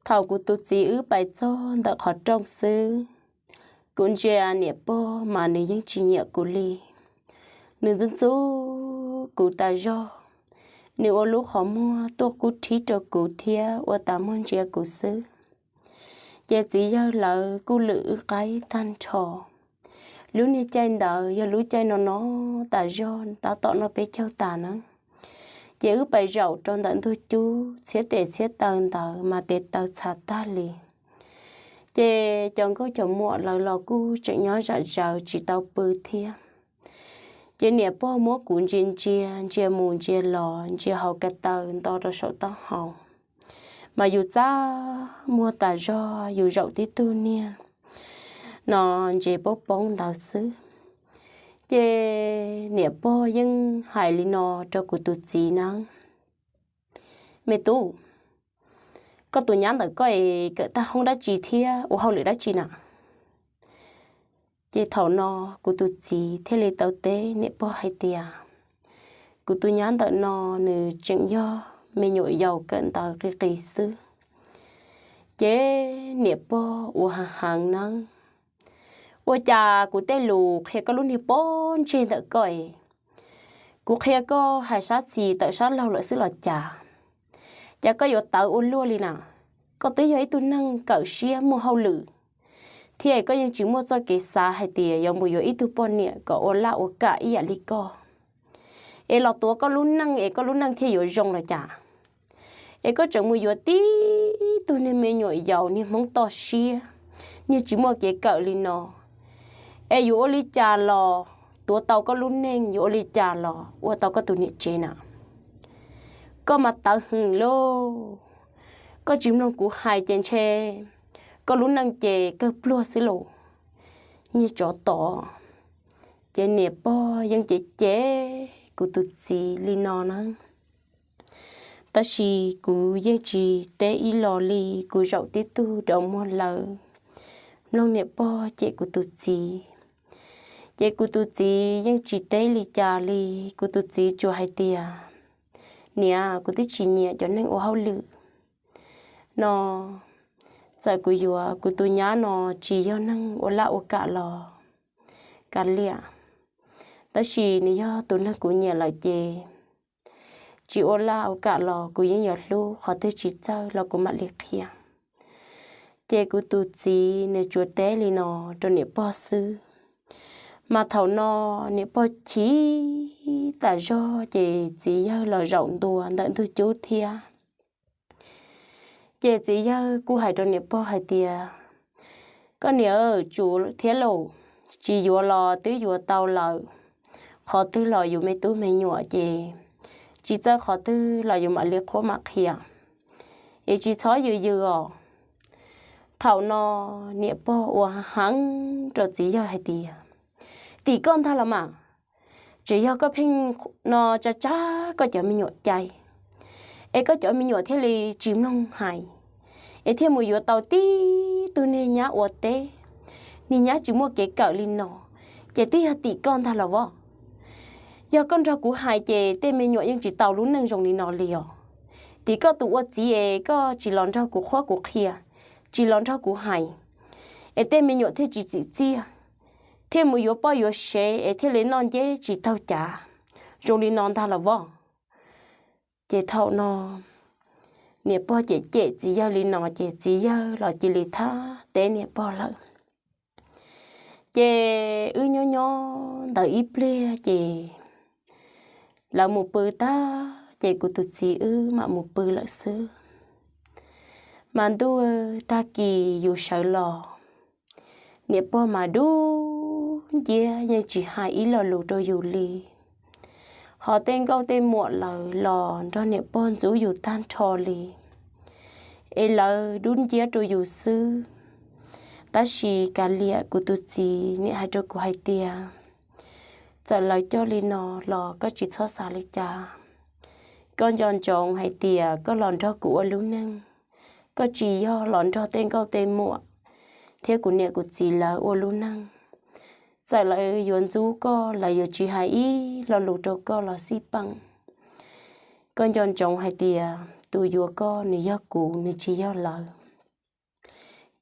Thaum kuv tus txiv wb pais txog ntawm qhov rooj xwb, kuv ntsia niam pog mas nws yeej tsis nyiam kuv li. Nws ntxub ntxub kuv tas zog, nws ua lub qhov muag tuaj kub rhib rau kuv thiab ua tas muag ntsia kuv xwb. Ces txiv yawg lawv kuj lwm wb qaib tag nrho. Lub niag caij ntawd yog lub caij no no tas zog tab tom noj peb caug tas na. Ces wb pais zaum rau ntawm ntug cub txhiab tes txhiab taw ntawd mas tes taw txhav tag li. Ces cov nkauj cov muam lawv los kuj tseem nyob zam zaws tsis tau pw thiab. Ces niam pog muab kuv ntsia ntsia, ntsia mus ntsia los ntsia hauv ko taw nto rau saum taub hau, mas yus txaj muag tas zog yus zaum tib tug niag no ntses poob poob ntawd xwb. Ces niam pog yeej hais li no rau kuv tus txiv na: Me tub, koj tus nyab ntawm koj es kawm tag hoob dab tsi thiab ua hauj lwm dab tsi na? Ces thaum no kuv tus txiv thiaj li tau teb niam pog hais tias, kuv tus nyab ntawm no nws tseem yog me nyuam yaus kawm ntawv qis qis xwb. Ces niam pog ua heev heev nawb: Ua cas kuv tej lus qhia koj lub niag pob ntseg ntawm koj es, kuv qhia koj hais sab xis tawm sab laug lawm xwb los cas? Cas koj yuav tawv ua luaj li na? Koj twb yog ib tug neeg kawm siab muaj hauj lwm, thiab koj yeej tsis muaj txoj kev xav hais tias yuav mus yuav ib tug poj niam kom ua laj ua kam ib yam li koj. Es los tuav koj lub neej es koj lub neej thiaj yuav zoo los cas? Es koj tseem mus yuav tib tug niag me nyuam yaus niag hmoob toj siab, niag tsis muaj kev kawm li no. Es yuav ua li cas los tuav tau koj lub neej, yuav ua li cas los ua tau koj tus niam tsev na? Koj mas tawv heev lauj, koj tsis mloog kuv hais ces ntshe koj lub neej ces kawg pluag xwb lauj, niag tsov tom. Ces niam pog yeej cem cem kuv tus txiv li no na. Tab sis kuv yeej tsis teb ib los li, kuv zaum tib tug rau muag lawm, mloog niam pog cem kuv tus txiv. Ces kuv tus txiv yeej tsis teb li cas li, kuv tus txiv tsuas hais tias, niam, kuv twb tsis nyiam cov neeg ua hauj lwm no. Txawm kuv yuav kuv tus nyab no tsis yog neeg ua laj ua kam los kav liam, tab sis nws yog tus neeg kuv nyiam lawm ces tsis ua laj ua kam los kuv yeej yuav hlub, qhov twg tsis txawj los kuv mam li qhia. Ces kuv tus txiv nws tsuas teb li no rau niam pog xwb. Mas thaum no niam pog chim tas zog ces txiv yawg los zaum ntua ntawm ntug cub thiab. Ces txiv yawg kuj hais rau niam pog hais tias, koj niam, tsum thiab lauj, tsis yuav los twb yuav tau lawm, qhov twg los yus me tub me nyuam ces tsis txawj qhov twg los yus mam li qhuab mam qhia, es tsis txhob yws yws os. Thaum no niam pog ua heev rau txiv yawg hais tias, tim koj ntag los mas, tseem yog koj pheej no tsa tsab koj cov me nyuam cai, es koj cov me nyuam thiaj li tsis mloog hais, es thiaj mus yuav tau tib tug niag nyab ua teb, niag nyab tsis muaj kev kawm li no, ces twb yog tim koj ntag los vov. Yog koj nrog kuv hais ces tej me nyuam yeej tsis tau lub neej zoo li no li os. Tim koj tus ua txiv es koj tsis los nrog kuv qhuab kuv qhia, tsis los nrog kuv hais, es tej me nyuam thiaj tsis txim txiaj, thiaj mus yuav poj yuav sev es thiaj li noj nceb tsis taug cav zoo li no ntag los vov. Ces thaum no niam pog cem cem txiv yawg li no ces txiv yawg los cia li thab teb niam pog lawm. Ces wb nyob nyob ntawd ib pliag ces lawv mus pw tag ces kuv tus txiv wb mam mus pw lawm xwb. Mas ntuj, tag kis yus sawv los, niam pog mas dub nciab yeej tsis hais ib lo lus rau yus li. Ho tej nkauj tej muam lawv los nrog niam pog ntxub yus tag nrho li, es lawv dub nciab rau yus xwb. Tab sis kav liam, kuv tus txiv niam hais rau kuv hais tias, txawm lawv coj li no los koj tsis txhob xav li cas. Koj nco ntsoov hais tias koj los nrog kuv ua lub neej, koj tsis yog los nrog tej nkauj tej muam thiab kuv niam kuv txiv lawv ua lub neej. Txawm lawv yuav ntxub koj, lawv yuav tsis hais ib lo lus rau koj los xij peem, koj nco ntsoov hais tias tus yuav koj nws yog kuv, nws tsis yog lawv.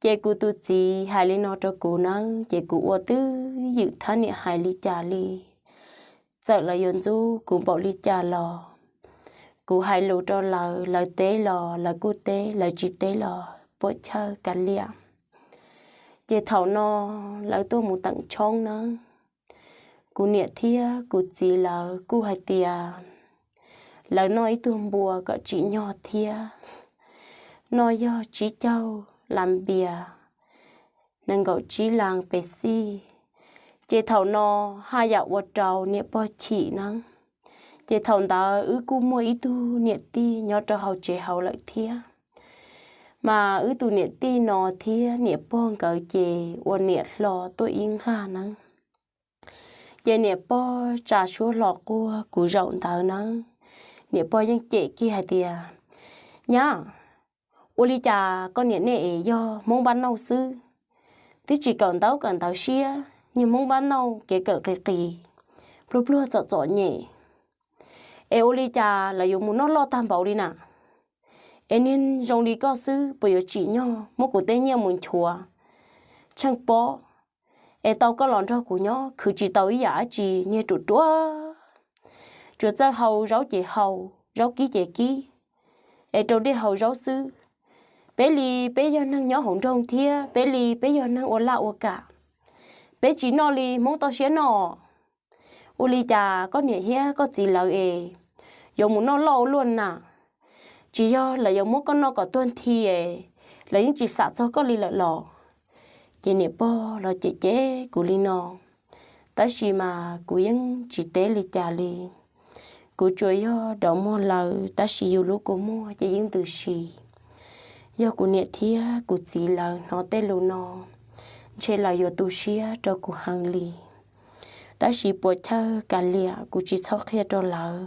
Ces kuv tus txiv hais li no rau kuv nawb, ces kuv ua twb ywm thiab niam hais li cas li. Txawm lawv yuav ntxub kuv npaum li cas los kuv hais lus rau lawv, lawv teb los lawv kuj teb, lawv tsis teb los puam chawj kav liam. Ces thaum no lawv tuaj mus teem tshoob nawb, kuv niam thiab kuv txiv lawv kuj hais tias lawv noj ib tug npua kom tsim nyog thiab, noj yog tsib caug las npias, nees nkaum tsib las pes xij. Ces thaum no haj yam ua rau niam pog chim nawb. Ces thaum ntawd wb kuj muaj ib tug niam tij nyob rau hauv tsev hauv lawm thiab. Mas wb tus niam tij no thiab niam pog nkawd ces ua niam hlo tuaj ib nqag nawb. Ces niam pog tsa suab hlo quaj kuv zaum ntawd nawb, niam pog yeej cem kiag hais tias, Nyab, ua li cas koj niam nej es yog Hmoob npab nauj xwb, twb tsis kawm ntaub kawm ntawv siab, niag Hmoob npab nauj kev kawm qis qis, pluag pluag txom txom nyem, es ua li cas lawv yuav mus noj loj tag npaum li na? Es niag zoo li koj xwb puas yuav tsim nyog muab kuv tej nyiaj mus nchuav tsheej pob, es tau koj los nrog kuv nyob khwv tsis tau ib yam dab tsi, niag ruam ruam, tsuas txawj hau zaub ces hau, zaub kib ces kib, es rau dej hau zaub xwb. Peb li peb yog neeg nyob hauv nroog thiab peb li peb yog neeg ua laj ua kam, peb tsis noj li Hmoob toj siab noj. Ua li cas koj niam thiab koj txiv lawv es yuav mus noj loj ua luaj na? Tsis yog lawv yuav muab koj noj kom tuag nthi es lawv yeej tsis xam txog koj li lawm los? Ces niam pog los cem cem kuv li no, tab sis mas kuv yeej tsis teb li cas li. Kuv tsuas yog dov muag lawv, tab sis yus lub kua muag ces yeej ntws si. Yog kuv niam thiab kuv txiv lawv hnov tej lus no, ntshe lawv yuav tu siab rau kuv heev li. Tab sis puas chawj kav liam, kuv tsis txhob qhia rau lawv.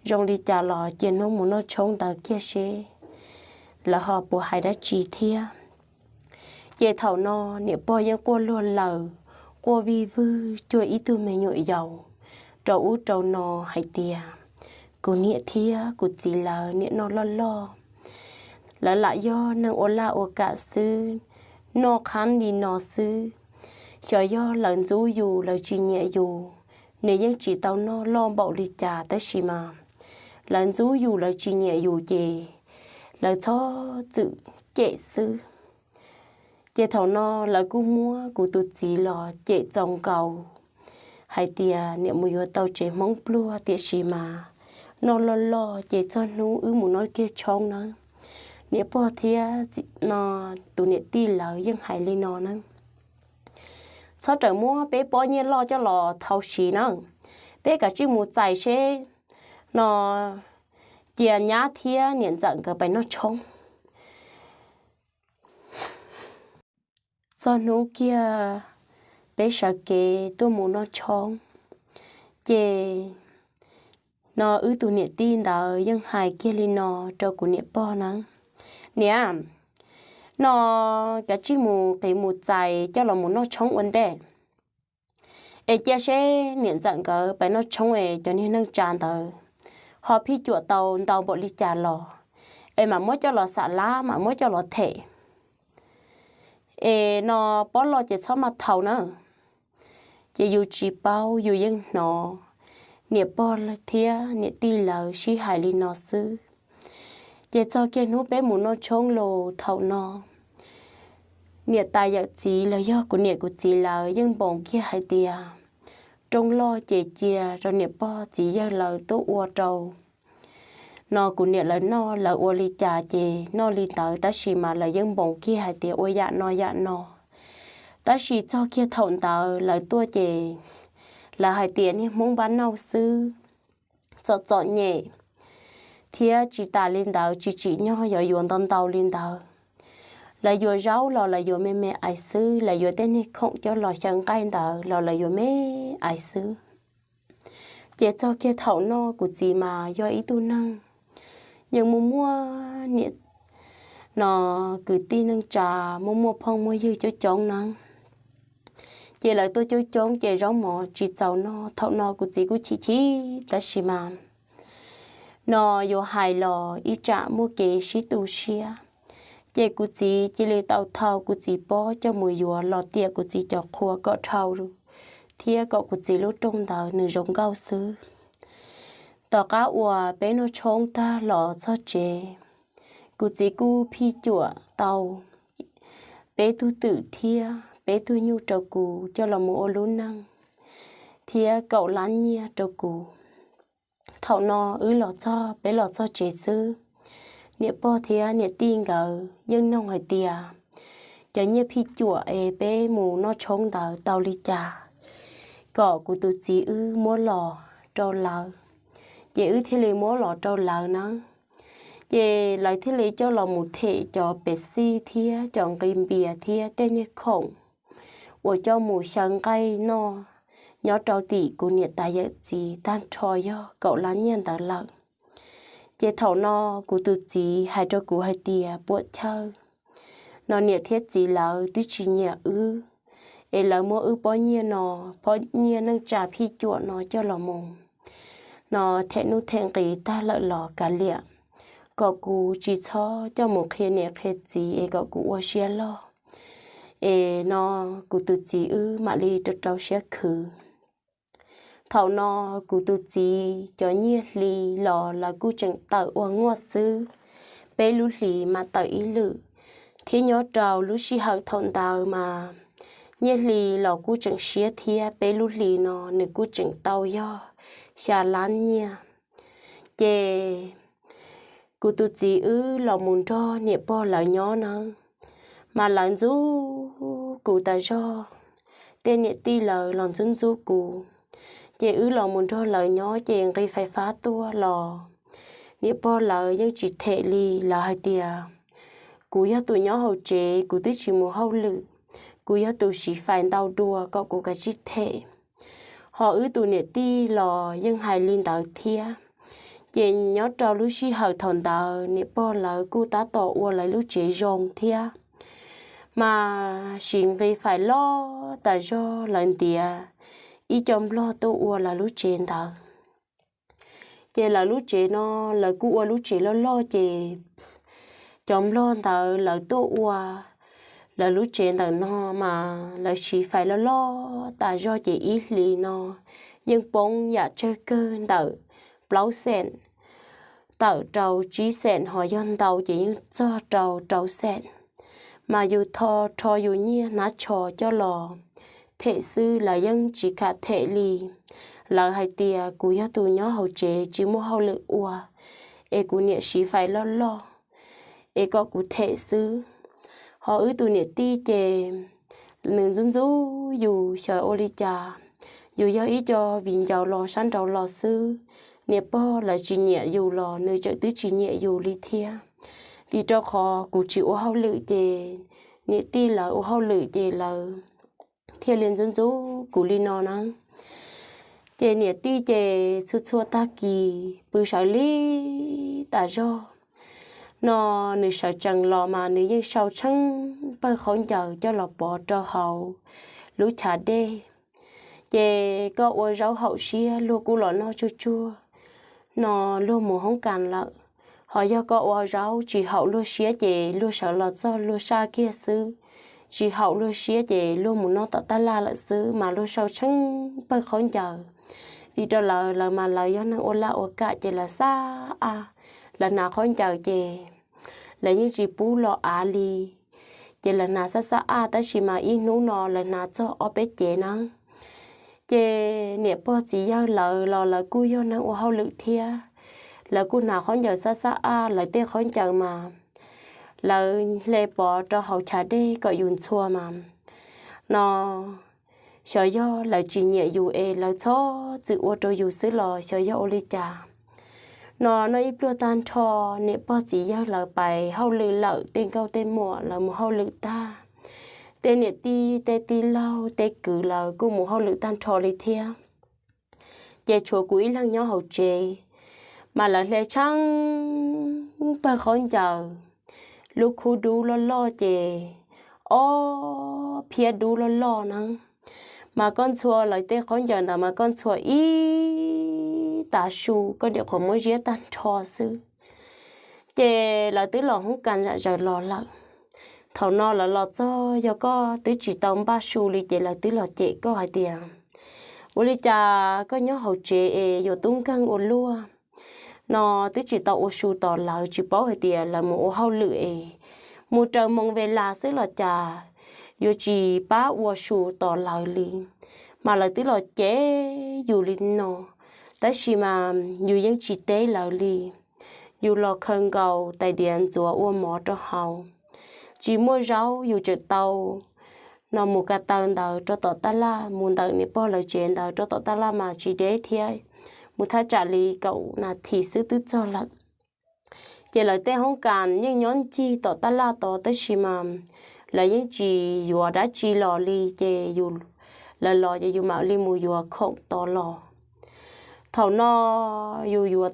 Zoo li cas los cia hnub mus noj tshoob ntawd kiag seb lawv ho puas hais dab tsi thiab. Ces thaum no niam pog yeej quaj luag lawm, quaj vij vwg cuag ib tug me nyuam yaus rau ub rau no hais tias, kuv niam thiab kuv txiv lawv niam noj loj loj, lawv lam yog neeg ua laj ua kam xwb, noj qhab li no xwb. Xyov yog lawv ntxub yus, lawv tsis nyiam yus, nws yeej tsis tau noj loj npaum li cas, tab sis mas lawv ntxub yus, lawv tsis nyiam yus ces lawv txhob txwm cem xwb. Ces thaum no lawv kuj muab kuv tus txiv los cem txaus nkaus hais tias niam mus yuav tau tsev Hmoob pluag, tiam sis mas noj loj loj ces txog hnub wb mus noj kiag tshoob nawb. Niam pog thiab no tus niam tij lawv yeej hais li no na, txhob rawm muab peb pob nyiaj loj coj los thau siv na, peb kav tsij mus txais seb no cia nyab thiab niam ntxawm nkawd pais noj tshoob. Txog hnub kiag peb sawv kev tuaj mus noj tshoob, ces no wb tus niam tij ntawd yeej hais kiag li no rau kuv niam pog na, niam, no kav tsij mus qiv mus txais coj los mus noj tshoob ua ntej, es cia seb niam ntxawm nkawd pais noj tshoob es cov niag neej tsa ntawd ho phij cuam tau ntau npaum li cas los, es mam muab coj los xam lab, mam muab coj los them. Es no pob loj ces txhob maj thau na. Ces yus tsis paub, yus yeej hnov niam pog thiab niam tij lawv sib hais li no xwb. Ces txog kiag hnub peb mus noj tshoob los thaum no, niam tais yawm txiv los yog kuv niam kuv txiv lawv yeej npoos kiag hais tias, rooj loj ces cia rau niam pog txiv yawg lawv tuaj ua rau. No kuv niam lawv noj, lawv ua li cas ces noj li ntawd, tab sis mas lawv yeej npoos kiag hais tias ua yam no yam no. Tab sis txog kiag thaum ntawd lawv tuaj ces lawv hais tias niag Hmoob npab nauj xwb, txom txom nyem, thiab tsis tas li ntawd tsis tsim nyog yuav yuav ntau ntau li ntawd. Lawv yuav zaub los lawv yuav me me ais xwb, lawv yuav tej niag khoom coj los xyaw nqaij ntawd los lawv yuav me ais xwb. Ces txog kiag thaum no kuv txiv mas yog ib tug neeg yeej muaj muaj niam no kwv tij neej tsa, muaj muaj phooj muaj ywg coob coob na. Ces lawv tuaj coob coob ces zaub mov tsis txaus noj, thaum no kuv txiv kuj chim chim, tab sis mas no yuav hais los ib tsam muaj kev sib tu siab. Ces kuv txiv cia li tau thau kuv txiv pob coj mus yuav los tiam kuv txiv cov qhua kom dhau thiab kom kuv txiv lub rooj ntawd nws zoo nkauj xwb. Tom qab uas peb noj tshoob tag los txog tsev, kuv txiv kuj phij cuam tau peb tug twm thiab peb tug nyuj rau kuv coj los mus ua lub neej, thiab kaum lab nyiaj rau kuv. Thaum no wb los txog, peb los txog tsev xwb, niam pog thiab niam tij nkawd yeej noog hais tias cov nyiaj phij cuam es peb mus noj tshoob ntawd tau li cas kom kuv tus txiv wb muab los rau lawv, ces wb thiaj li muab los rau lawv nawb. Ces lawv thiaj li coj los mus them cov Pepsi thiab cov nqi npias thiab tej niag khoom uas coj mus xyaw nqaij noj nyob rau tim kuv niam tais yawm txiv tag nrho yog kaum lab nyiaj ntawd lawm. Ces thaum no kuv tus txiv hais rau kuv hais tias puam chawj, no niam thiab txiv lawv twb tsis nyiam wb, es lawv muab wb pob nyiaj no, pob nyiaj neej tsa phij cuam no coj los mus no them nuj them nqi tag lawm los kav liam, kom kuv tsis txhob coj mus qhia niam qhia txiv es kom kuv ua siab loj, es no kuv tus txiv wb mam li rau rau siab khwv. Thaum no kuv tus txiv cov nyiaj hli los lawv kuj tseem tawm ua ngoj xwb, peb lub hlis mas tawm ib lwm, thiab nyob rau lub sij hawm thaum ntawd mas nyiaj hli los kuj tseem siab thiab, peb lub hlis no nws kuj tseem tau yog xya lab nyiaj. Ces kuv tus txiv wb los mus nrog niam pog lawv nyob nawb, mas lawv ntxub kuv tas zog, tej niam tij lawv los ntxub ntxub kuv. Ces wb los mus nrog lawv nyob ces nqi fais fab tuaj los niam pog lawv yeej tsis them li, lawv hais tias kuv yog tus nyob hauv tsev, kuv twb tsis mus hauj lwm, kuv yog tus siv fais ntau dua kom kuv kav tsij them. Ho wb tus niam tij los yeej hais li ntawd thiab. Ces nyob rau lub sij hawm thaum ntawd niam pog lawv kuj tab tom ua lawv lub tsev zoo thiab, mas siv nqi fais loj tas zog, lawv ntiav ib co nplog tuaj ua lawv lub tsev ntawd. Ces lawv lub tsev no, lawv kuj ua lub tsev loj loj ces cov nplog ntawd lawv tuaj ua lawv lub tsev ntawm no mas lawv siv fais loj loj tas zog ces ib hlis no yeej poob yam tsawg kawg ntawm plaub xees tawm rau tsib xees, ho yog ntau ces yeej txog rau rau xees. Mas yus tho rho yus nyiaj hnab tsho coj los them xwb, lawv yeej tsis kam them li. Lawv hais tias kuv yog tus nyob hauv tsev tsis muaj hauj lwm ua, es kuv niam siv fais loj loj, es kom kuv them xwb. Ho wb tus niam tij ces nws ntxub ntxub yus xyaw ua li cas, yus yog ib co viv ncaus los sab nraud los xwb, niam pog lawv tsis nyiam yus los nws tseem twb tsis nyiam yus li thiab. Vim rau qhov kuv tsis ua hauj lwm ces niam tij lawv ua hauj lwm ces lawv thiaj li ntxub ntxub kuv li no na. Ces niam tij ces txhua txhua tag kis pw sawv li tas zog no, nws sawv tsees los mas nws yeej sau tsheej pawg khaub ncaws coj los pov rau hauv lub chav dej. Ces koj ua zaub haum siab luag kuj los noj tsuag tsuag no luag mus hoob kas lawm. Ho yog koj ua zaub tsis haum luag siab ces luag sawv los txog luag saj kiag xwb, tsis haum luag siab ces luag mus noj tom taj laj lawm xwb mas luag sau tsheej pawg khaub ncaws. Vim rau lawv, lawv mas lawv yog neeg ua laj ua kam ces lawv xab a, lawv hnav khaub ncaws ces lawv yeej tsis pub los av li. Ces lawv hnav xab xab a tab sis mas ib hnub no lawv hnav txog ob peb cev nawb. Ces niam pog txiv yawg lawv los lawv kuj yog neeg ua hauj lwm thiab, lawv kuj hnav khaub ncaws xab xab a, lawv tej khaub ncaws mas lawv hle pov rau hauv chav dej kom yus ntxhua mas no xyov yog lawv tsis nyiam yus es lawv txhob txwm ua rau yus xwb los xyov yog ua li cas. No noj ib pluag tag nrho, niam pog txiv yawg lawv pais hauj lwm lawm tej nkauj tej muam lawv mus hauj lwm tag, tej niam tij tej tij laug tej kwv lawv kuj mus hauj lwm tag nrho li thiab. Ces tshuav kuv ib leeg nyob hauv tsev, mas lawv hle tsheej pawg khaub ncaws, lub khub dub loj loj ces ob phiab dub loj loj na, mas koj ntxhua lawv tej khaub ncaws ntawd mas koj ntxhua ib tav su koj nim qhuav muab ziab tag nrho xwb. Ces lawv twb los hoob kas zam zaws los lawm. Thaum no lawv los txog, yog koj twb tsis tau npaj su li ces lawv twb los cem koj hais tias, ua li cas koj nyob hauv tsev es yuav tub nkeeg ua luaj no, twb tsis tau ua su tos lawv, tsis paub hais tias lawv mus ua hauj lwm es mus raws moos ve las xwb los cas yuav tsis pab ua su tos lawv li. Mas lawv twb los cem yus li no, tab sis mas yus yeej tsis teb lawv li. Yus los khaws nkaus tais diav ntxuav ua mov rau haus, tsis muaj zaub yus tseem tau no mus ka taw ntawd rau tom taj laj, mus ntawm niam pog lawv tsev ntawd rau tom taj laj mas tsis deb thiab, mus thaj tsam li kaum nas this xwb twb txog lawm. Ces lawv tej hoob kas yeej nyob ncig tom taj laj tod, tab sis mas lawv yeej tsis yuav dab tsi los li, ces yus, lawv los ces yus mam li mus yuav khoom tod los. Thaum no yus yuav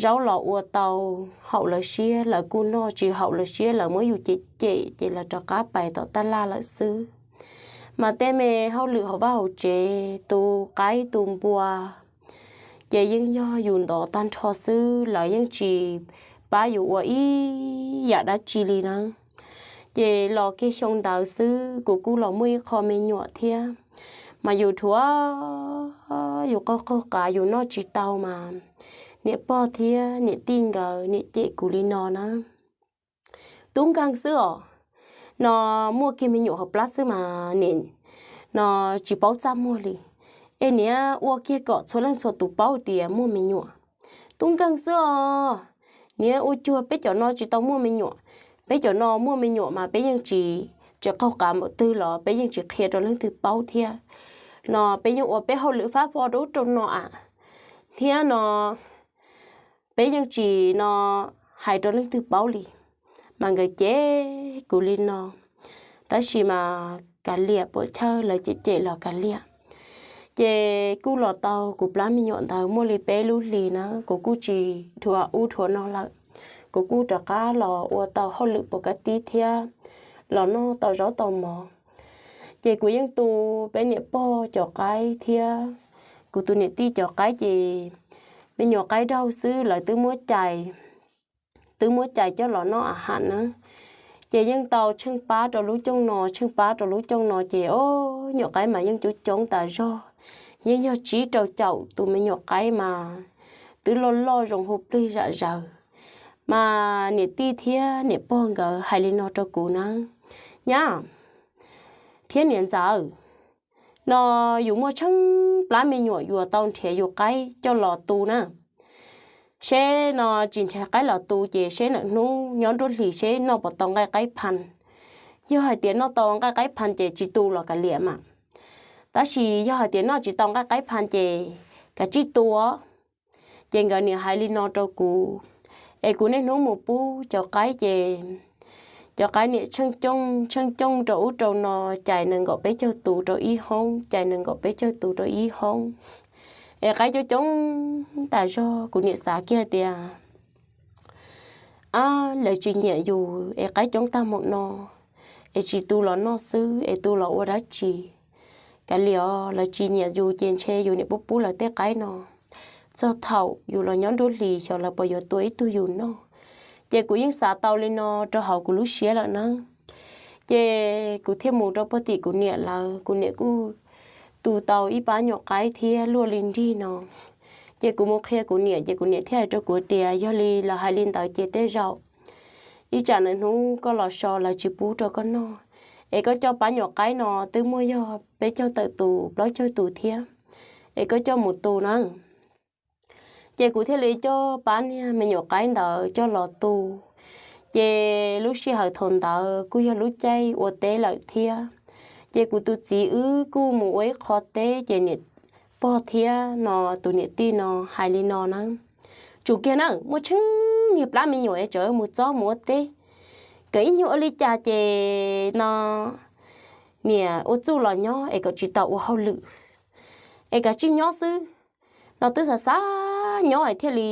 zaub los ua tau haum lawv siab, lawv kuj noj tsis haum lawv siab, lawv muab yus cem cem ces lawv rov qab pais tom taj laj lawm xwb. Mas tej me hauj lwm hauv vaj hauv tsev, tu qaib tu npua, ces yeej yog yus ntov tag nrho xwb, lawv yeej tsis pab yus ua ib yam dab tsi li na. Ces los kiag xyoo ntawd xwb kuv kuj los muaj ib qho me nyuam thiab, mas yus dhuav, yus qaug qaug qav yus noj tsis tau mas niam pog thiab niam tij nkawd niam cem kuv li no na. Tub nkeeg xwb os, no muaj kiag me nyuam hauv plab xwb mas niam no tsis paub txaj muag li. Es niam ua kiag kom txhua leej txhua tus paub tias muaj me nyuam. Tub nkeeg xwb os, niam ua cuag peb cov no tsis tau muaj me nyuam. Peb cov no muaj me nyuam mas peb yeej tsis, tsis qaug qav npaum twg los peb yeej tsis qhia rau leej twg paub thiab. No peb yeej ua peb hauj lwm fab fo rau ub rau no a, thiab no peb yeej tsis no hais rau leej twg paub li. Mas nkawd cem kuv li no, tab sis mas kav liam, puam chawj lawv cem cem los kav liam. Ces kuj los tau kuv plab me nyuam ntawd muaj li peb lub hlis na, kuv kuj tsis dhuav ub dhuav no lawm. Kuv kuj rov qab los ua tau hauj lwm puas kab tib thiab, los noj tau zaub tau mov. Ces kuv yeej tu peb niam pog cov qaib thiab kuv tus niam tij cov qaib ces me nyuam qaib daug xwb lawv twb muab cais, twb muab cais coj los noj a ham na. Ces yeej tau tsheej pab rau lub cooj no, tsheej pab rau lub cooj no ces o, nyuam qaib mas yeej coob coob tas zog, yeej yog tsib rau caum tus me nyuam qaib mas twb loj loj zoo hu plig zam zaws. Mas niam tij thiab niam pog nkawd hais li no rau kuv na, nyab thiab niam ntxawm, no yus muaj tsheej plab me nyuam yuav tau nrhiav yus qaib coj los tu na. Seb no tsis nrhiav qaib los tu ces seb lwm hnub nyob nruab hlis seb noj puas tau nqaij qaib phan. Yog hais tias noj tau nqaij qaib phan ces tsis tu los kav liam mas, tab sis yog hais tias noj tsis tau nqaij qaib phan ces kav tsij tu os. Ces nkawd niam hais li no rau kuv, es kuv niaj hnub mus pub cov qaib ces cov qaib niam tsheej cooj tsheej cooj rau ub rau no, cais nees nkaum peb caug tus rau ib hoob, cais nees nkaum peb caug tus rau ib hoob. Es qaib coob coob tas zog, kuv niam xav kiag tias, ab, lawv tsis nyiam yus es qaib coob tag mus no, es tsis tu los noj xwb es tu los ua dab tsi? Kav liam, lawv tsis nyiam yus ces ntshe yus niam pub pub lawv tej qaib no, txog thaum yus los nyob nruab hlis xyov lawv puas yuav tua ib tug yus noj. Ces kuv yeej xav tau li no rau hauv kuv lub siab lawm na. Ces kuv thiaj mus rau pog tim kuv niam lawv, kuv niam kuj tu tau ib pab nyuam qaib thiab luaj li nrig no. Ces kuv mus qhia kuv niam ces kuv niam thiaj hais rau kuv tias yog li lawv hais li ntawd ces tej zaum ib tsam lwm hnub koj los so lawv tsis pub rau koj noj, es koj coj pab nyuam qaib no twb muaj yog peb caug tawm tus plaub caug tus thiab, es koj coj mus tu na. Ces kuv thiaj li coj pab niag me nyuam qaib ntawd coj los tu. Ces lub sij hawm thaum ntawd kuj yog lub caij ua teb lawm thiab. Ces kuv tus txiv wb kuj mus ua ib qho teb ces niam pog thiab no tus niam tij no hais li no na, tsum kiag na, muaj tsheej niag plab me nyuam es tseem mus txob mus ua teb, kom ib nyuag ua li cas ces no niam ua txuj los nyob es kom tsis tau ua hauj lwm, es kav tsij nyob xwb. No twb xav xav nyob es thiaj li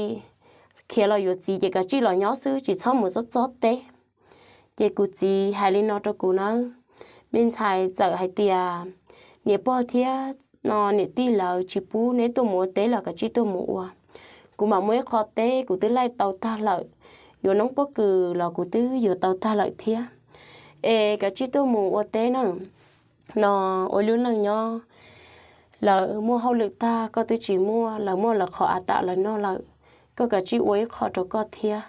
khiav los yuav txiv ces kav tsij los nyob xwb tsis txhob mus txob txob teb. Ces kuv txiv hais li no rau kuv nawb, me ntxhais, txawm hais tias niam pog thiab no niam tij lawv tsis pub neb tuaj mus ua teb los kav tsij tuaj mus ua. Kuv mam muaj ib qho teb kuv twb laij tau tag lawm, yuav noob pob kws los kuv twb yuav tau tag lawm thiab. es kav tsij tuaj mus ua teb na, no ua lub neej nyob, lawv muaj hauj lwm tag koj twb tsis muaj, lawv muaj lawv qhov av tam lawv noj lawm, koj kav tsij ua ib qho rau koj thiab.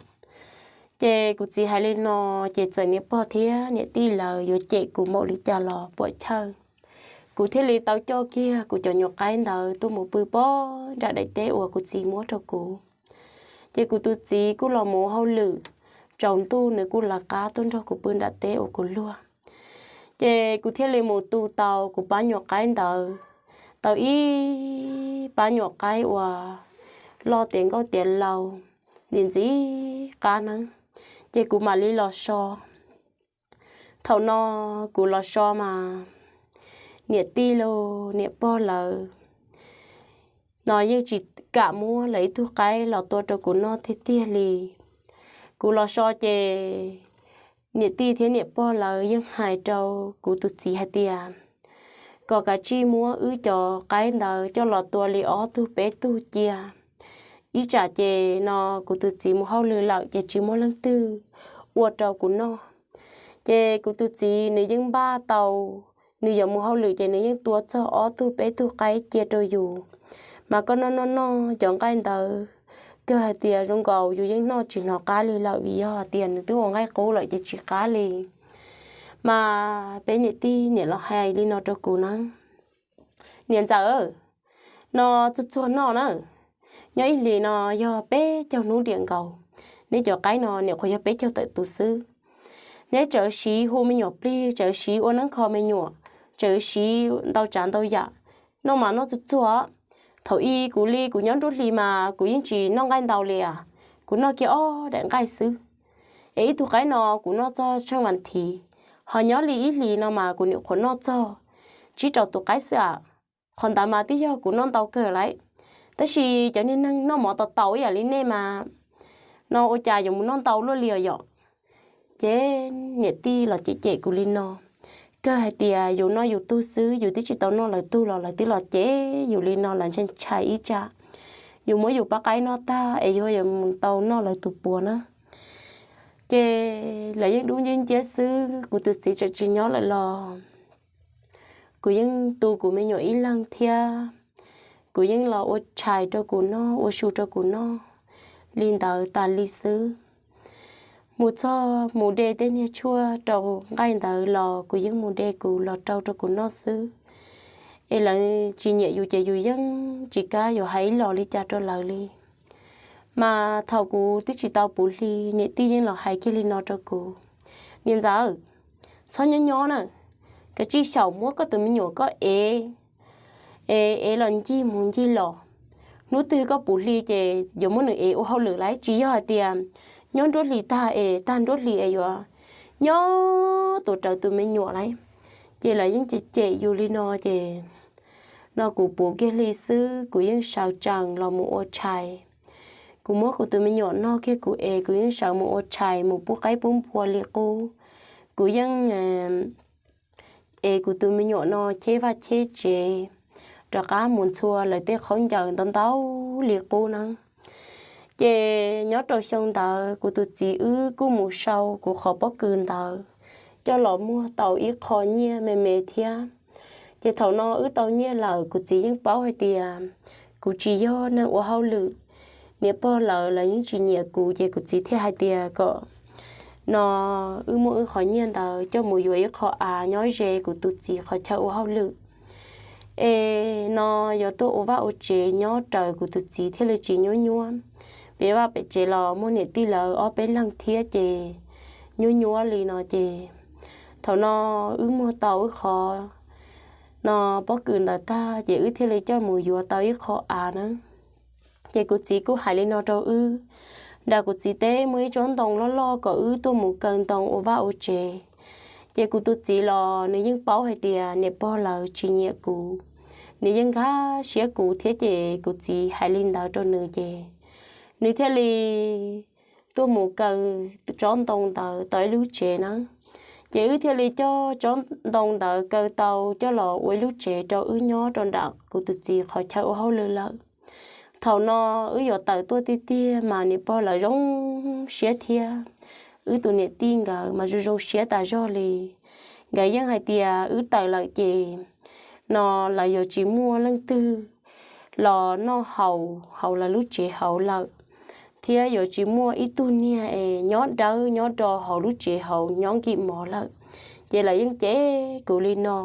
Ces kuv txiv hais li no, ces txawm niam pog thiab niam tij lawv yuav cem kuv npaum li cas los puam chawj. Kuv thiaj li tau coj kiag kuv cov nyuam qaib ntawd tuaj mus pw pem nram daim teb uas kuv txiv muab rau kuv. Ces kuv tus txiv kuj los mus hauj lwm, tsaus ntuj nws kuj lawv qab tuaj nrog kuv pw nram teb uas kuv luag. Ces kuv thiaj li mus tu tau kuv pab nyuam qaib ntawd, tau ib pab nyuam qaib uas loj tiav nkauj tiav laus, ntxim ntxim qab neeb, ces kuv mam li los so. Thaum no kuv los so mas niam tij los niam pog lawv no yeej tsis kam muab lawv ib tug qaib los tua rau kuv noj tiag tiag li. Kuv los so ces niam tij thiab niam pog lawv yeej hais rau kuv tus txiv hais tias kom kav tsij muab wb cov qaib ntawd coj los tua li ob tug peb tug cia. Ib tsam ces no kuv tus txiv mus hauj lwm lawm ces tsis muaj leej twg ua rau kuv noj. Ces kuv tus txiv nws yeej npaj tau, nws yuav mus hauj lwm ces nws yeej tua txog ob tug peb tug qaib cia rau yus. Mas koj noj noj noj cov nqaij ntawd, kawg hais tias zoo nkaus yus yeej noj tsis hnov qab li lawm vim yog hais tias nws twb ua nqaij qub lawm ces tsis qab li. Mas peb niam tij niam los hais li no rau kuv na, niam ntxawm, no txuag txuag noj na, nyob ib hlis no yog peb caug hnub diam nkaus, neb cov qaib no niam qhuav yog peb caug tawm tus xwb. Neb tsawv siv hu me nyuam plig, tsawv siv ua neeb kho me nyuam, tsawv siv ntau tsav ntau yam, noj mas noj txuag txuag. Thaum ub kuv li kuv nyob nruab hlis mas kuv yeej tsis noj nqaij ntau li as, kuv noj kiag ob daim nqaij xwb. Es ib tug qaib no kuv noj txog tsheej vas thiv, ho nyob li ib hlis no mas kuv niam qhuav noj txog tsib rau tus qaib xwb as. Qhov ntawd mas twb yog kuv noj ntau kawg lawm, tab sis cov niag neeg noj mov tau tau ib yam li nej mas no ua cas yuav mus noj ntau luaj li os yom. Ces niam tij los cem cem kuv li no, kawg hais tias yus noj yus tug xwb, yus twb tsis tau noj lawv tug los lawv twb los cem yus li no, lawv ntshai ntshai ib tsam yus muab yus pab qaib noj tag es yus yuav mus tau noj lawv tus puav na. Ces lawv yeej dub nciab nciab xwb, kuv tus txiv tseem tsis nyob lawm los kuv yeej tu kuv me nyuam ib leeg thiab, kuv yeej los ua tshais rau kuv noj, ua su rau kuv noj li ntawd tas li xwb. Mus txog mus de tej niag tshuaj rau nqaij ntawd los kuv yeej mus de kuv los rau rau kuv noj xwb. Es lawv tsis nyiam yus ces yus yeej tsis kam yuav hais ib los li cas rau lawv li. Mas thaum kuv twb tsis tau puv hli, niam tij yeej los hais kiag li no rau kuv, niam ntxawm, txhob nyob nyob na, kav tsij xyaum muab koj tus me nyuam koj ev, ev los ncig mus ncig los. Hnub twg koj puv hli ces yuav muab nws ev ua hauj lwm lauj, tsis yog hais tias nyob nruab hlis tag es tag nruab hlis es yuav nyob tus rawv tus me nyuam lauj. Ces lawv yeej cem cem yus li no ces no kuv puv kiag hli xwb kuv yeej sawv tsees los mus ua tshais. Kuv muab kuv tus me nyuam noj kiag kuv es kuv yeej sawv mus ua tshais mus pub qaib pub npua li qub. Kuv yeej es kuv tus me nyuam no cheb vaj cheb tsev, rov qab mus ntxhua lawv tej khaub ncaws ntau ntau li qub na. Ces nyob rau xyoo ntawd kuv tus txiv wb kuj mus sau kuv qhov pob kws ntawd coj los muag tau ib qho nyiaj me me thiab. Ces thaum no wb tau nyiaj lawm kuv txiv yeej paub hais tias kuv tsis yog neeg ua hauj lwm, niam pog lawv lawv yeej tsis nyiam kuv ces kuv txiv thiaj hais tias kom no wb muab wb qhov nyiaj ntawd coj mus yuav ib qho av nyob ze kuv tus txiv qhov chaw ua hauj lwm, es no yuav tuaj ua vaj ua tsev nyob raws kuv tus txiv thiaj li tsis nyuab nyuab. Pem vaj pem tsev los muaj niam tij lawv ob peb leeg thiab ces nyuab nyuab li no ces thaum no wb muag tau wb qhov no pob kws ntawd tag ces wb thiaj li coj mus yuav tau ib qho av na. Ces kuv txiv kuj hais li no rau wb, nram kuv txiv teb muaj ib tsob ntoo loj loj kom wb tuaj mus kaw ntoo ua vaj ua tsev. Ces kuv tus txiv los nws yeej paub hais tias niam pog lawv tsis nyiam kuv, nws yeej nkag siab kuv thiab ces kuv txiv hais li ntawd rau nws ces nws thiaj li tuaj mus kaw tsob ntoo ntawd tau ib lub tsev na. Ces wb thiaj li coj tsob ntoo ntawd kaw tau coj los ua ib lub tsev rau wb nyob rau nram kuv tus txiv qhov chaw ua hauj lwm lawm. Thaum no wb yuav tawm tuaj tiag tiag mas niam pog lawv zoo siab thiab, wb tus niam tij nkawd mas zoo zoo siab tas zog li. Nkawd yeej hais tias wb tawm lawm ces no lawv yuav tsis muaj leej twg los noj haus hauv lawv lub tsev hauv lawm, thiab yuav tsis muaj ib tug niag es nyob dawb nyob do hauv lub tsev hauv nyob nkim mov lawm. Ces lawv yeej cem kuv li no.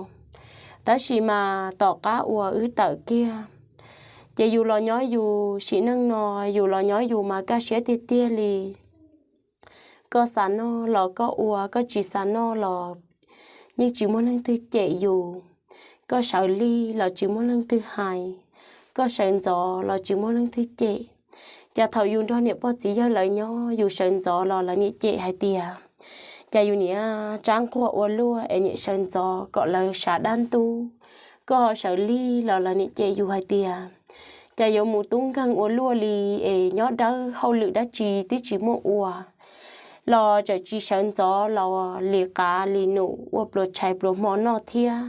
Tab sis mas tom qab uas wb tawm kiag, ces yus los nyob yus sim neej no, yus los nyob yus mas kaj siab tiag tiag li. Koj xav noj los koj ua, koj tsis xav noj los yeej tsis muaj leej twg cem yus. Koj sawv lig los tsis muaj leej twg hais, koj sawv ntxov los tsis muaj leej twg cem. Cas thaum yus nrog niam pog txiv yawg lawv nyob, yus sawv ntxov los lawv niam cem hais tias, cas yus niam tsab nquag ua luaj es niam sawv ntxov kom lawv sav dab ntub. Koj ho sawv lig los lawv niam cem yus hais tias, cas yuav mus tub nkeeg ua luaj li es nyob dawb hauj lwm dab tsi twb tsis muaj ua, los tseem tsis sawv ntxov los li qav li num ua pluas tshais pluas hmo noj thiab,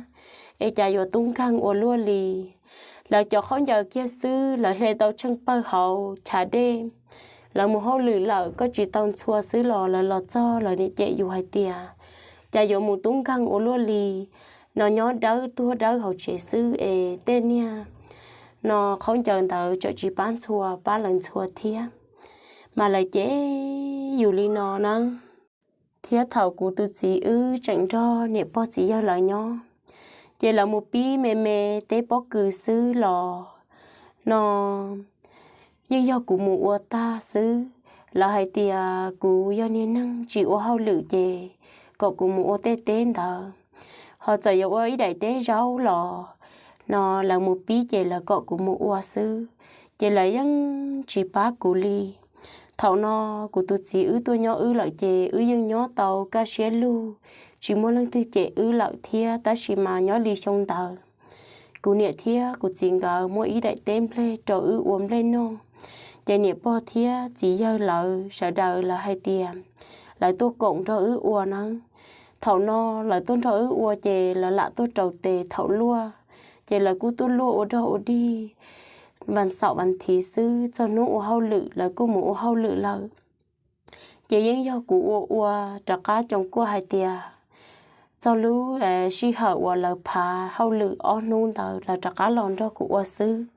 es cas yuav tub nkeeg ua luaj li. Lawv cov khaub ncaws kiag xwb lawv hle tau tsheej pawg hauv chav dej. Lawv mus hauj lwm lawm koj tsis tau ntxhua xwb los lawv los txog lawv niam cem yus hais tias, cas yuav mus tub nkeeg ua luaj li, no nyob dawb tuag dawb hauv tsev xwb es tej niag no khaub ncaws ntawd tseem tsis pab ntxhua pab lawv ntxhua thiab. Mas lawv cem yus li no na. Thiab thaum kuv tus txiv wb tseem nrog niam pog txiv yawg lawv nyob, ces lawv mus pib me me teb pob kws xwb los no yeej yog kuv mus ua tag xwb. Lawv hais tias kuv yog niag neeg tsis ua hauj lwm ces kom kuv mus ua tej teb ntawd, ho txawm yuav ua ib daim teb zaub los no lawv mus pib ces lawv kom kuv mus ua xwb, ces lawv yeej tsis pab kuv li. Thaum no kuv tus txiv wb tuaj nyob wb lawm ces wb yeej nyob tau kaj siab lug, tsis muaj leej twg cem wb lawm thiab. Tab sis mas nyob li xyoo ntawd, kuv niam thiab kuv txiv nkawd muaj ib daim teb nplej rau wb ua nplej noj, ces niam pog thiab txiv yawg lawv sawv daws lawv hais tias lawv tuaj koom nrog wb ua nawb. Thaum no lawv tuaj nrog wb ua ces lawv lam tuaj raus tes thaum luaj, ces lawv kuj tuaj luaj ua dog ua dig vas xaum vas thiv xwb, txog hnub ua hauj lwm lawv kuj mus ua hauj lwm lawm. Ces yeej yog kuv ua ua rov qab coos kuaj hais tias txog lub sij hawm uas lawv phav hauj lwm ob hnub ntawd lawv rov qab los nrog kuv ua xwb.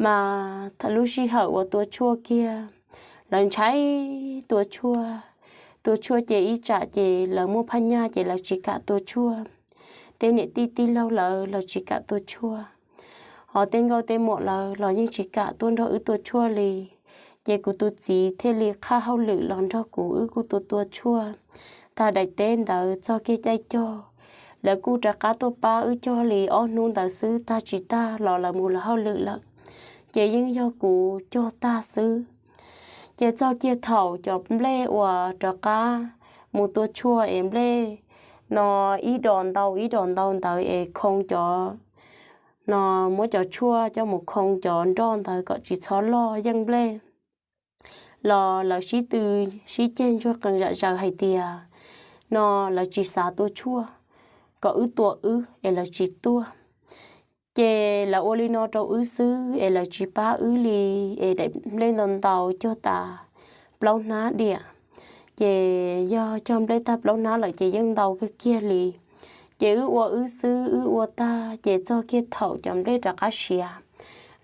Mas lub sij hawm uas tua tshuaj kiag, lawv ntshai tua tshuaj. Tua tshuaj ces ib tsam ces lawv muaj phaj nyaj ces lawv tsis kam tua tshuaj. Tej niam tij tij laug lawv los tsis kam tua tshuaj, ho tej nkauj tej muam lawv los yeej tsis kam tuaj nrog wb tua tshuaj li. Ces kuv tus txiv thiaj li qhaj hauj lwm los nrog kuv wb kuj tua tua tshuaj. Tag daim teb ntawd txog kiag caij cog, lawv kuj rov qab tuaj pab wb cog li ob hnub ntawd xwb, tag tsis tag los lawv mus lawv hauj lwm lawm. Ces yeej yog kuv cog tag xwb. Ces txog kiag thaum cov nplej uas rov qab mus tua tshuaj es nplej no ib dos ntau ib dos ntau ntawd es khoo cov no, muab cov tshuaj coj mus khoo cov nroj ntawd kom tsis txhob loj yeej nplej los lawv sib tw sib ceg ntsuag qees zam zaws hais tias no lawv tsis xav tua tshuaj, kom wb tua wb es lawv tsis tuaj. Ces lawv ua li no rau wb xwb es lawv tsis pab wb li, es daim nplej ntau ntau cog tas plaub hnab diam. Ces yog cog nplej tag plaub hnab lawm ces yeej ntau kawg kiag li. Ces wb ua wb xwb, wb ua tag ces txog kiag thaum cov nplej rov qab siav,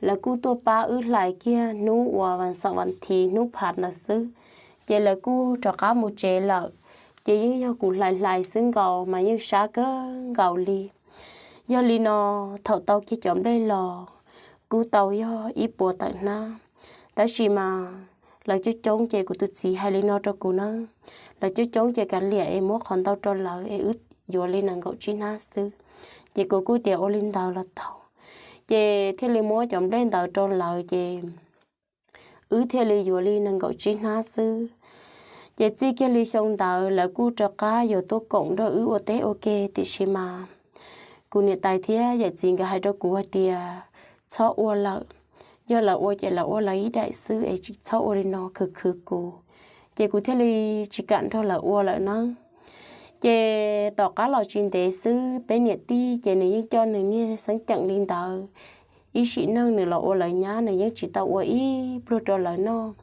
lawv kuj tuaj pab wb hlais kiag hnub uas vas xaum vas thiv hnub phav ntawd xwb, ces lawv kuj rov qab mus tsev lawm. Ces yeej yog kuv hlais hlais xwb nkaus mas yeej sab kawg nkaus li. Yog li no, thaum tau kiag cov nplej los kuj tau yog ib puas tawm hnab, tab sis mas lawv coob coob ces kuv tus txiv hais li no rau kuv na, lawv coob coob ces kav liam es muab qhov ntau rau lawv es wb yuav li nees nkaum tsib hnab xwb. Ces kuv kuj tias ua li ntawd los tau, ces thiaj li muab cov nplej ntawd rau lawv ces wb thiaj li yuav li nees nkaum tsib hnab xwb. Ces txij kiag li xyoo ntawd lawv kuj rov qab yuav tuaj koom nrog wb ua teb ua ke, tiam sis mas kuv niam tais thiab yawm txiv nkawd hais rau kuv hais tias txhob ua lawm, yog lawv ua ces lawv ua lawv ib daim xwb es tsis txhob ua li no khwv khwv kuv. Ces kuv thiaj li tsis kam nrog lawv ua lawm na. Ces tom qab los tsis ntev xwb peb niam tij ces nws yeej coj nws niag xeeb ceem li ntawd, ib sim neej nws los ua lawv nyab nws yeej tsis tau ua ib pluag rau lawv noj.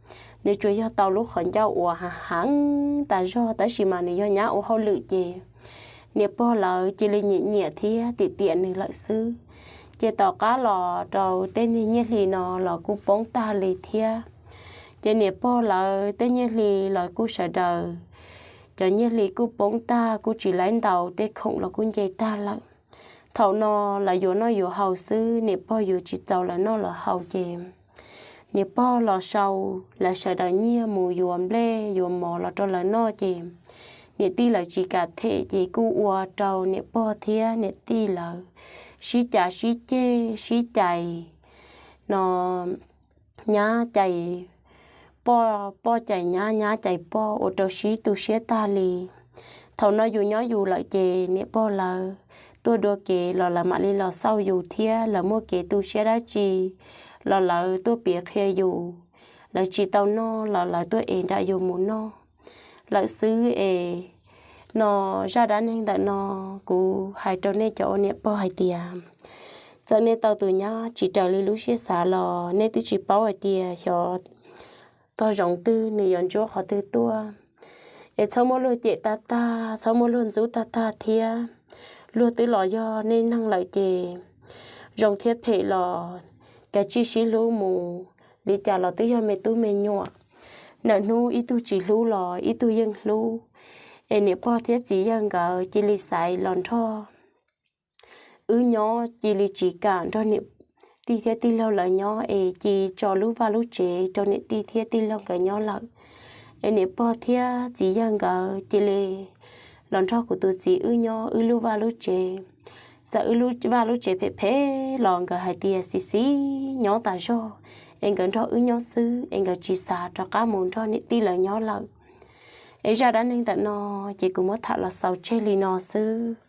nws tsuas yog tau lub qhov ncauj uas hav heev tas zog, tab sis mas nws yog nyab ua hauj lwm ces niam pog lawv cia li nyiam nyiam thiab tiam tiam nws lawm xwb. Ces tom qab los rau tej niag nyiaj hli no los kuj poob tag li thiab. Ces niam pog lawv tej nyiaj hli los kuj sawv daws, cov nyiaj hli kuj poob tag, kuj tsis laib ntaus, tej khoom los kuj nce tag lawm. Thaum no lawv yuav noj yuav haus xwb, niam pog yuav tsis txaus lawv noj lawv haus ces niam pog los sau lawv sawv daws nyiaj mus yuav nplej yuav mov los rau lawv noj ces niam tij lawv tsis kam them ces kuj ua rau niam pog thiab niam tij lawv sib cav sib ceg, sib cais no, nyab cais poj, poj cais nyab, nyab cais poj, ua rau sib tu siab tag li. Thaum no yus nyob yus lawm ces niam pog lawv tuaj dua kev los lawv mam li los xauj yus thiab, lawv muaj kev tu siab dab tsi los lawv tuaj piav qhia yus. Lawv tsis tau noj los lawv tuaj es nram yus mus noj lawm xwb es. No, zaj dab neeg ntawm no kuv hais rau nej cov ua niam pog hais tias txawm nej tau tus nyab tsis raws li lub siab xav los nej twb tsis paub hais tias xyov tog zoov twg nws yuav ntsuab qhov twg tuaj. Es txhob muab luag cem tag tag, txhob muab luag ntxub tag tag thiab. Luag twb los yog nej neeg lawm ces zoo thiab phem los kav tsij sib hlub mus, li cas los twb yog me tub me nyuam. Lwm hnub ib tug tsis hlub los ib tug yeej hlub. Es niam pog thiab txiv yawg nkawd cia li xaiv los nrog wb nyob, cia li tsis kam nrog niam tij thiab tij laug lawv nyob es cia tso lub vaj lub tsev rau niam tij thiab tij laug nkawd nyob lawm. Es niam pog thiab txiv yawg nkawd cia li los nrog kuv tus txiv wb nyob wb lub vaj lub tsev. Txawm wb lub vaj lub tsev phem phem los nkawd hais tias xis xis nyob tas zog, es nkawd nrog wb nyob xwb es nkawd tsis xav rov qab mus nrog niam tij lawv nyob lawm. Es zaj dab neeg ntawm no ces kuv muab tham los xaus tseg li no xwb.